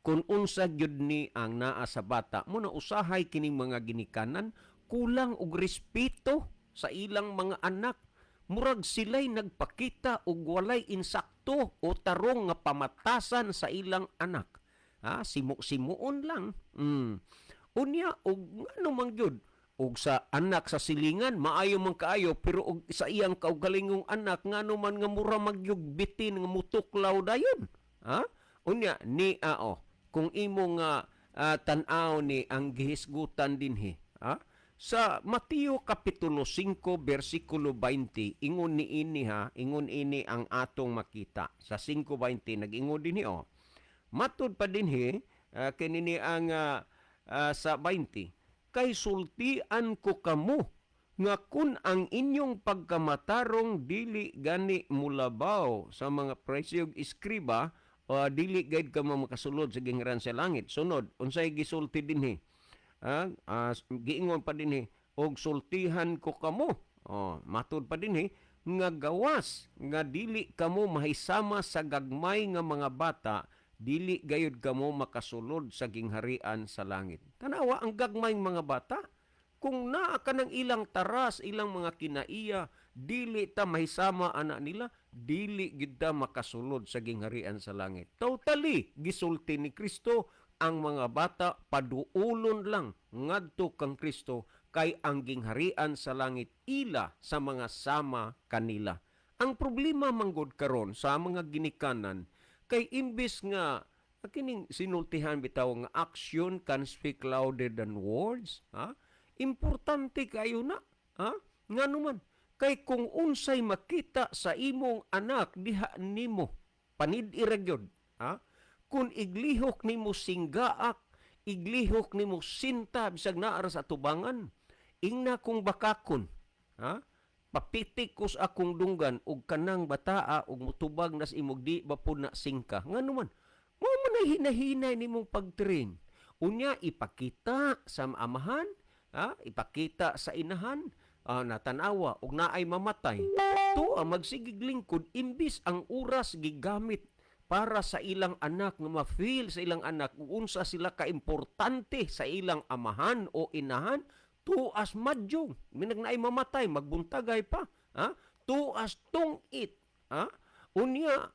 kung unsa gyud ni ang naa sa bata mo na. Usahay kining mga ginikanan kulang og respeto sa ilang mga anak. Murag sila'y nagpakita og walay insakto o tarong nga pamatasan sa ilang anak, ha. Simu-simuon lang. Unya og ngano man gyud og sa anak sa silingan maayo man kaayo, pero og sa iyang kaugalingong anak, ngano man nga mura magyug bitin nga mutuklaw dayon, ha? Unya ni ao, kung imo nga tan-aw ni ang gihisgutan dinhi, ha, sa Mateo kapitulo 5 bersikulo 20, ingon ni ini, ha. Ingon ini ang atong makita sa 5:20. Nag-ingon dinhi, oh, matud pa dinhi, kini ni ang sa 20, "Kay sultian ko kamo nga kun ang inyong pagkamatarong dili gani mulabaw sa mga Pariseo ug eskriba, dili gayud kamo makasulod sa gingharian sa langit." Sunod, unsay gisulti dinhi? Giingon pa dinhi, "Og sultihan ko kamo," oh, matud pa dinhi, "nga gawas nga dili kamo mahisama sa gagmay nga mga bata, dili gayud kamo makasulod sa gingharian sa langit." Tanawa ang gagmay mga bata. Kung naa ka ng ilang taras, ilang mga kinaiya, dili ta mahisama ana nila, dili gid ta makasulod sa gingharian sa langit. Totally, gisulti ni Kristo ang mga bata paduulon lang ngadto kang Kristo, kay ang gingharian sa langit ila sa mga sama kanila. Ang problema manggod karon sa mga ginikanan kay imbis nga kining sinultihan bitaw nga action can speak louder than words, ha? Importante kayo na, ha? Ngano man kay kung unsay makita sa imong anak diha nimo, panid-i ra gyud, ha? Kung iglihok nimo singgaak, iglihok nimo sinta bisag naa ra sa tubangan, ingna kung bakakon, ha, papitik ko sa akong dunggan og kanang bataa og mutubag na sa imog, di ba pud na singka? Ngano man, mo man ay hinahinay nimong pag-train. Unya ipakita sa amahan, ha, ipakita sa inahan, natanawa og naay mamatay, tuwa magsigig lingkod, imbis ang oras gigamit para sa ilang anak nga ma-feel sa ilang anak kung unsa sila kaimportante sa ilang amahan o inahan. Tuas madyong minag naay mamatay, magbuntagay pa, ha, tuas tungit, ha. Unya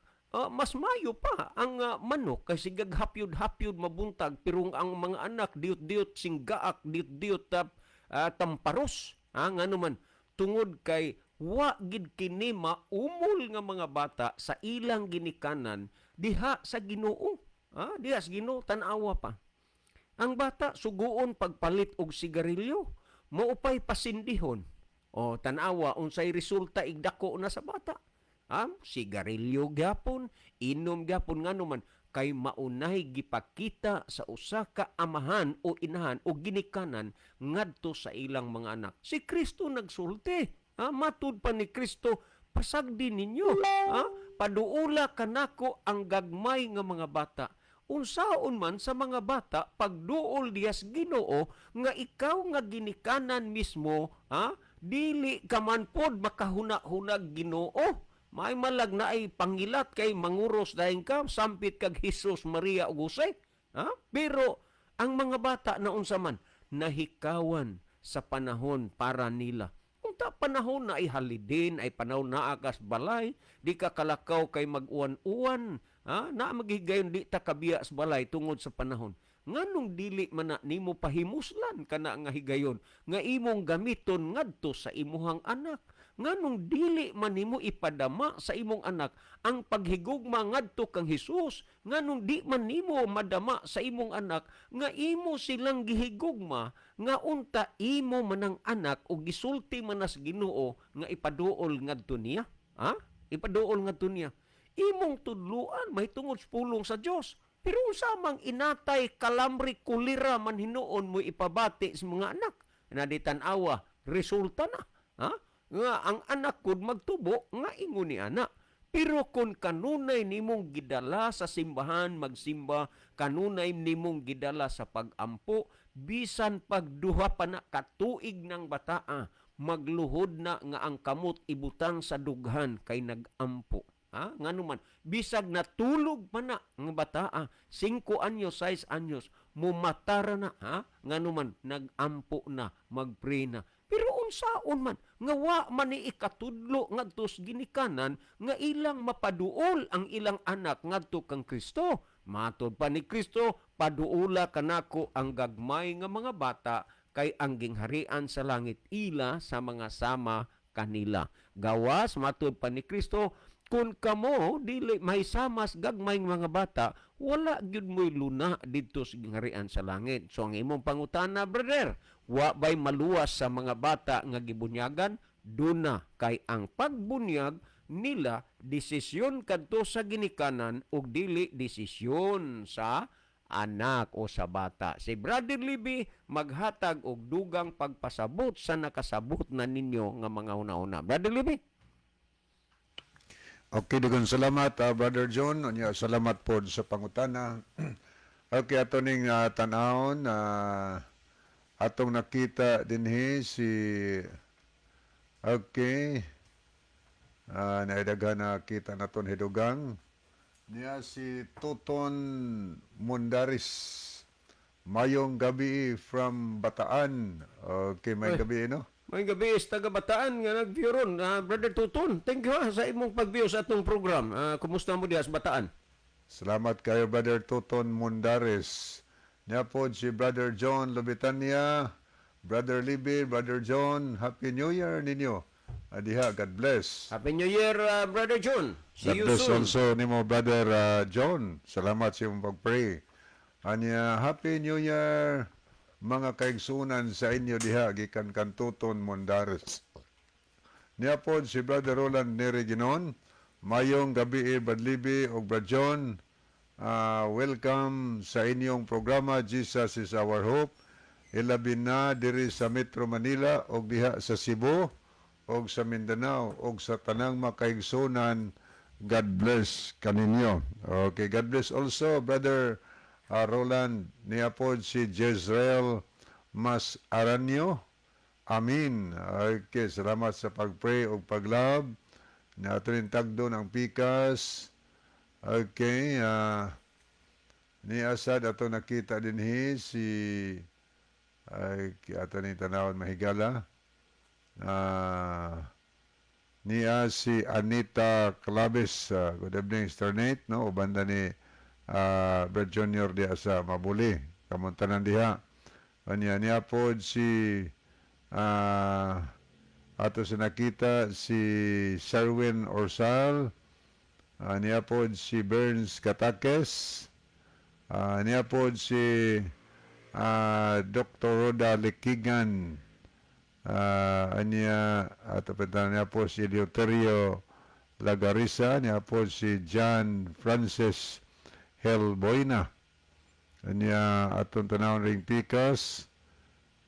mas mayo pa ang manok kay sigag hapyod-hapyod mabuntag, pero ang mga anak diut-diut singgaak, diut-diut tamparos, ha. Ngano man, tungod kay wa gid kini maumol nga mga bata sa ilang ginikanan diha sa Ginoo, ha, diha sa Ginoo. Tan-awa pa ang bata suguon pagpalit og sigarilyo, maupay pasindihon. O tan-awa unsay resulta igdako na sa bata. Ha? Sigarilyo gyapon, inom gyapon. Ngano man, kay maunay gipakita sa usa ka amahan o inahan o ginikanan ngadto sa ilang mga anak. Si Kristo nagsulti. Ha? Matud pa ni Kristo, pasagdi ninyo. Ha? Paduula kanako ang gagmay nga mga bata. Unsaon man sa mga bata pagduol diyas Ginoo nga ikaw nga ginikanan mismo, ha, dili ka man pod makahuna-hunag Ginoo? May malag na ay pangilat kay manguros dahin ka, sampit kag Jesus, Maria ug Jose. Ha? Pero ang mga bata na unsa man nahikawan sa panahon para nila. Unta panahon na ay halidin, ay panahon na akas balay, di ka kalakaw kay mag-uwan-uwan. Ha? Na maghigayon di ta kabiya sa balay tungod sa panahon. Nganong dili man na nimo pahimuslan kana nga higayon nga imong gamiton ngadto sa imuhang anak? Nganong dili man nimo ipadama sa imong anak ang paghigugma ngadto kang Hesus? Nganong di man nimo madama sa imong anak nga imo silang gihigugma, nga unta imo manang anak o gisulti man nas Ginoo nga ipaduol ngadto niya? Ha? Ipaduol ngadto niya. Imong tudluan mahitungod sa pulong sa Dios. Pero unsa mang inatay, kalamri, kulira man hinuon mo ipabati sa mga anak? Na di tan-awa, resulta na. Ha? Nga ang anak kud magtubo nga ingon ni anak. Pero kung kanunay nimong gidala sa simbahan magsimba, kanunay nimong gidala sa pagampo, bisan pagduha pa na katuig ng bataa, magluhod na nga ang kamot ibutang sa dughan kay nagampo. Ha? Ngano man, bisag natulog pa na nga bataa, 5 anyos, 6 anyos, mumatara na, ha? Ngano man, nagampo na, magpray na. Pero unsaon man nga wa man ni ikatudlo ngadto sa ginikanan nga ilang mapaduol ang ilang anak ngadto kang Kristo? Matod pa ni Kristo, "Paduula kanako ang gagmay nga mga bata, kay ang gingharian sa langit ila sa mga sama kanila." Gawas matod pa ni Kristo, kung kamo dili mahisamas gagmay mga bata, wala gyud mo'y luna didto sa gingharian sa langit. So ang imong pangutana, brother, wa bay maluwas sa mga bata nga gibunyagan? Duna, kay ang pagbunyag nila desisyon kadto sa ginikanan ug dili desisyon sa anak o sa bata. Si Brother Libby maghatag og dugang pagpasabot sa nakasabot na ninyo nga mga una-una. Brother Libby? Okay, daghang salamat, Brother John. Unya, salamat po sa pangutana. Okay, ato ning tan-awon, atong nakita dinhi si, okay. Naidaghan na kita naton hidugang. Niya si Tuton Mundaris. Mayong gabi from Bataan. Okay, may Uy. gabi, no? May gabi is taga Bataan nga nag-view ron. Brother Tuton, thank you ha, sa imong pag-view sa atong program. Kumusta mo diha sa Bataan? Salamat kayo, Brother Tuton Mundares. Niya po si Brother John Lubitania, Brother Libby, Brother John, Happy New Year ninyo. Adiha, God bless. Happy New Year, Brother John. See God you bless soon. also nimo, Brother John. Salamat sa imong pag-pray. Anya, Happy New Year, mga kaigsunan sa inyo diha gikan kan Tuton Mundares. Niya po si Brother Roland Neri Ginon. Mayong gabi, Brad Libby ug Brad John. Welcome sa inyong programa Jesus is Our Hope. Ilabi na diri sa Metro Manila ug diha sa Cebu ug sa Mindanao ug sa tanang makaigsunan. God bless kaninyo. Okay, God bless also, Brother Roland. Niya po si Jezreel Mas Aranyo. Amin. Okay, salamat sa pag-pray ug pag-love. Nato rin tagdo ng pikas. Okay, ni Asad ato nakita dinhi si, ay, ato ni tanawon mahigala. Niya si Anita Claves. Good evening, Sir Nate, no? Uban ni Brad Junior diha sa Mabuli. Kamunta tanan diha. Anya niya po si ato sa nakita si Sherwin Orsal. Niya po si Burns Katakes. Niya po si Dr. Roda Likigan. Anya ato pa niya po si Eleuterio Lagarisa, niya po si John Francis Helboina. Anya atong tanawon ring pikas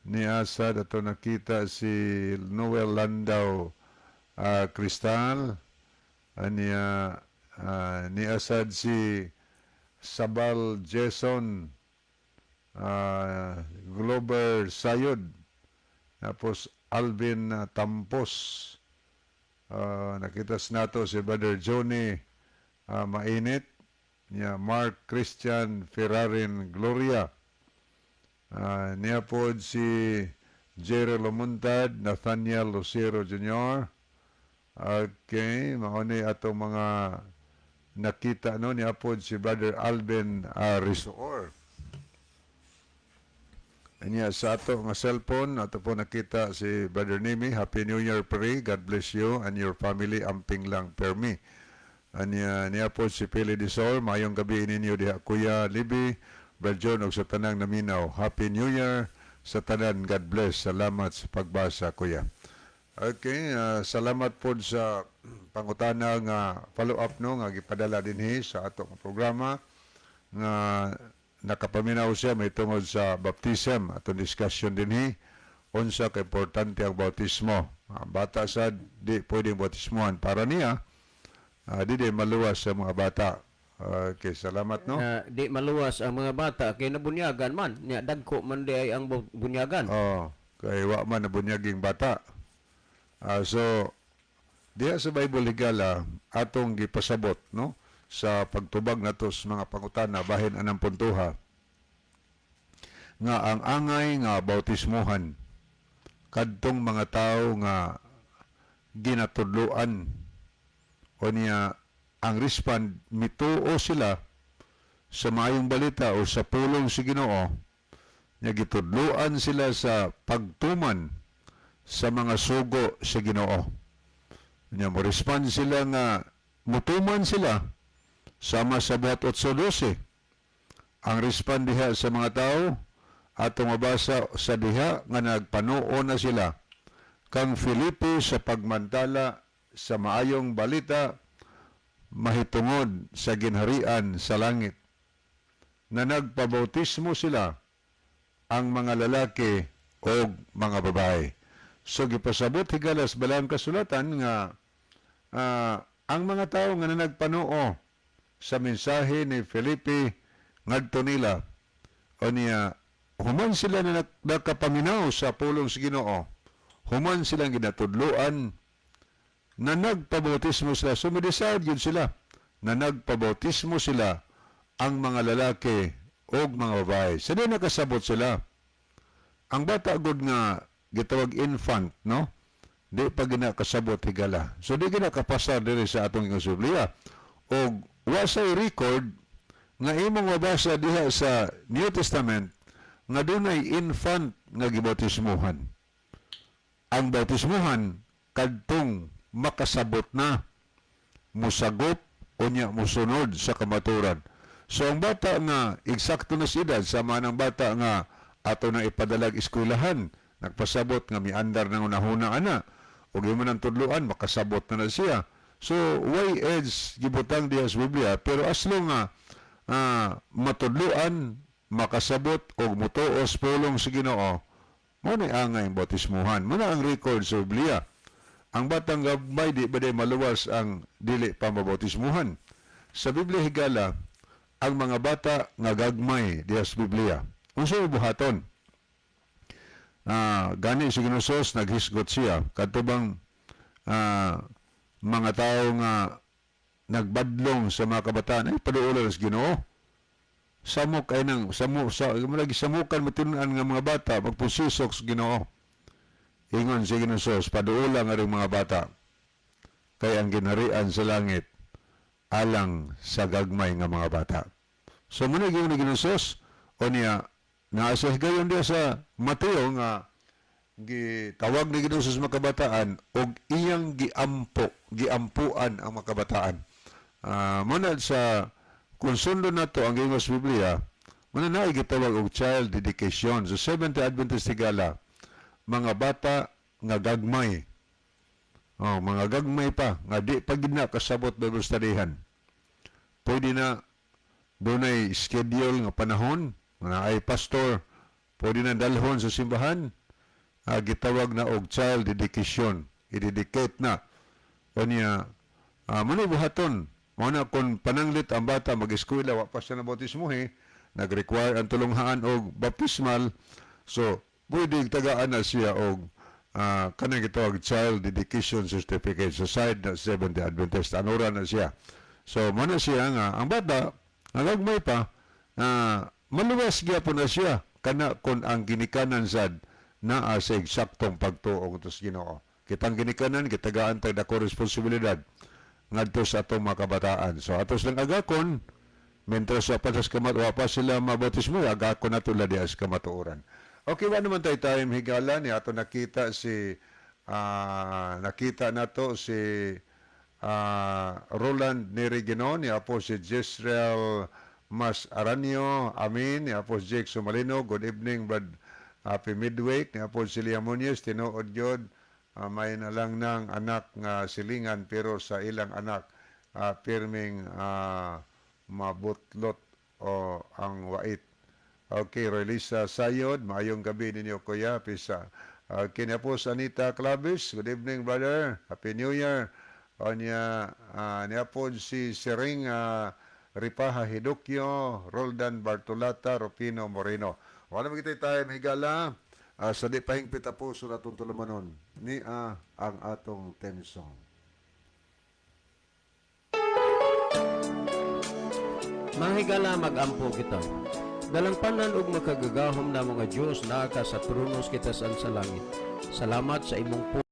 ni Asad ato nakita si Noel Landau Cristal. Anya ni Asad si Sabal Jason, Glover Sayod, tapos Alvin Tampos. Nakita sa nato si Brother Johnny Mainit, niya Mark Christian Ferrarin Gloria. Niya po si Jerry Lomuntad, Nathaniel Lucero Jr. Okay, mao ni atong mga nakita, no? Niya po si Brother Alvin Risoor. Anya sa ato nga cellphone, ato po nakita si Brother Nimi. "Happy New Year, pre. God bless you and your family. Amping lang permi." Anya niya po si Pili Disol. "Maayong gabi ninyo diha, Kuya Libby, Brad John, ug sa tanang naminaw. Happy New Year sa tanan. God bless. Salamat sa pagbasa, Kuya." Okay, salamat po sa pangutana nga follow up, no, nga gipadala dinhi sa ato nga programa nga nakapaminaw siya may tungod sa baptism. Atong discussion dinhi, unsa ka importante ang bautismo. Ang bata sad di pwedeng bautismohan para niya, di maluwas sa mga bata. Okay, salamat, no. Di maluwas ang mga bata kay nabunyagan man nya, dagko man di ay ang bunyagan. Oh, kay wa man nabunyaging bata. So diha sa Bible, higala, atong gipasabot, no, sa pagtubag nato sa mga pangutana bahin anang puntuha nga ang angay nga bautismohan kadtong mga tawo nga ginatudloan o niya ang respond mituo sila sa maayong balita o sa pulong sa Ginoo nya gitudloan sila sa pagtuman sa mga sugo sa Ginoo. Nya mo respond sila nga mutuman sila sama sa Buhat 8:12. Ang respond diha sa mga tao, atong mabasa sa diha nga nagpanuo na sila kang Felipe sa pagmantala sa maayong balita mahitungod sa ginharian sa langit, na nagpabautismo sila ang mga lalaki o mga babae. So gipasabot, higala, sa Balaang Kasulatan nga ang mga tao nga nagpanuo sa mensahe ni Felipe ngadto nila o niya human sila na nakapaminaw sa pulong sa Ginoo, human silang ginatudloan na nagpabautismo sila. So decide yun sila na nagpabautismo sila ang mga lalaki o mga babae. Sa di nakasabot sila. Ang bata gud nga gitawag infant, no? Di pa ginakasabot, higala. So di ginakapasar diri sa atong ingon sa Biblia. Og wa say record nga imong mabasa diha sa New Testament nga dunay infant nga gibautismuhan. Ang bautismuhan kadtong makasabot na, musagop unya musunod sa kamaturan. So ang bata nga eksakto na sa edad sama ng bata nga ato na ipadalag eskwelahan, nagpasabot nga miandar ng unahuna ana ug imo nang tudloan, makasabot na na siya. So why age gibutang diha sa Biblia, pero as long nga matudloan, makasabot og mutuos pulong sa Ginoo, mo ni angay bautismuhan. Mo na ang record sa Biblia. Ang batang gabay, di ba di maluwas ang dili pa mabautismuhan? Sa Biblia, higala, ang mga bata nga gagmay diha sa Biblia, unsa buhaton? Gani si Ginoo naghisgot siya kadto bang mga tao nga nagbadlong sa mga kabataan ay paduolan sa Ginoo. Samok ay nang samo sa lagi samukan matun-an nga mga bata magpusisok sa Ginoo. Ingon si Ginoo, "Paduola nga ring mga bata kay ang ginharian sa langit alang sa gagmay nga mga bata." So muna gyud ni Ginoo o niya naa sa higayon diya sa Mateo nga gitawag ni Ginoo sa mga kabataan og iyang giampo, giampuan ang mga kabataan. Muna sa kung sundon nato ang giingon sa Biblia, muna na gitawag og child dedication. Sa Seventh Adventist, higala, mga bata nga gagmay. Oh, mga gagmay pa nga di pa gid na kasabot Bible studyhan. Pwede na dunay schedule nga panahon nga ay pastor pwede na dalhon sa simbahan, gitawag na og child dedication, i-dedicate na o niya mao buhaton. Mao na kung pananglit ang bata mag-eskwela, wa pa siya na bautismohe, nag-require ang tulunghaan og baptismal, so pwede tagaan na siya og kanang gitawag child dedication certificate sa side na Seventh-day Adventist. Anura na siya. So mao na siya nga ang bata ang gagmay pa, maluwas gyapon na siya kana kung ang ginikanan sad naa sa eksaktong pagtuo sa Ginoo. Kitang ginikanan, gitagaan tag dako responsibilidad ngadto sa atong mga kabataan. So atos lang agakon mentras wa pa sa kamat wa pa sila mabautismo, agakon nato la diha sa kamatuoran. Okay, wa naman tayo time, higala, ni ato nakita si nakita nato si Roland Neriginon, ni apo si Jezreel Mas Aranio, amin, ni apo si Jake Sumalino, good evening, Brad, happy midweek, ni apo si Lia Munoz, tinuod yun, may na lang ng anak nga silingan pero sa ilang anak pirming mabutlot o ang wait. Okay, Rolisa Sayod, maayong gabi ninyo, kuya, pisa. Okay na po sa Anita Clavis, good evening, brother, Happy New Year. O niya, niya po si Sering Ripaha Hidukyo, Roldan Bartolata, Rufino Moreno. Wala magkita tayo, higala. Sa di pahingpit po sa atong tulumanon ni ang atong theme song. Mga higala, mag-ampo kita. Dalangpanan ug makagagahom na mga Dios, naa ka sa trono sa kitasan sa langit. Salamat sa imong